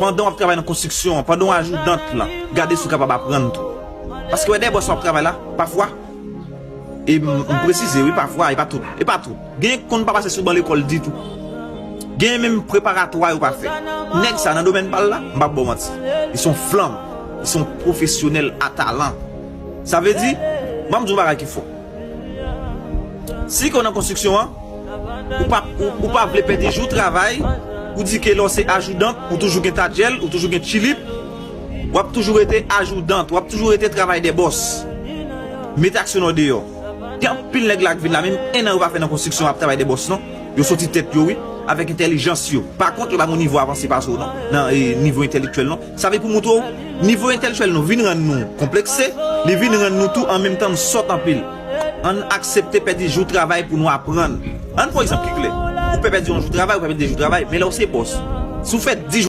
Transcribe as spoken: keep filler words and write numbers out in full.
Pandan w ap travay nan konstriksyon an, pandan w ajoudan lan, gade si w kapab aprann tou. Paske wè, dèyè bòs w ap travay la, pafwa, e m, m presize, wi, pafwa, e pa tout, e pa tout. Gen konn pa pase sou ban lekòl ditou. Gen menm preparatwa yo pa fè. Nèg sa nan domèn pa l la, m p ap ba w manti. Li se yon flanm, li se yon pwofesyonèl a talan. Sa vle di, ban m di yon bagay ki fò. Si ke w nan konstriksyon an, ou pa, ou, ou pa vle pèdi jou travay, ou di ke lè w se ajoudan, ou toujou gen tadjèl, ou toujou gen tchilip, w ap toujou rete ajoudan, w ap toujou rete travay dè bòs. Mete aksyon nan deyò. Gen anpil nèg la k vin la, menm en an yo pa fè nan konstriksyon, ap travay dè bòs non. Yo soti tèt yo, wi, avèk entèlijans yo. Pa kont, yo pa gen yon nivo avanse pase w non, nan e, nivo entèlektyèl non. Sa vle pou montre w, nivo entèlektyèl nou vin rann nou konplekse, li vin rann nou tou an menm tan n sòt anpil. Ann aksepte pèdi jou travay pou nou aprann. Ann pran egzanp ki klè. Ou pè pèdi yon jou travay, ou pè pèdi de jou travay, men lè w se bòs, si w fè dis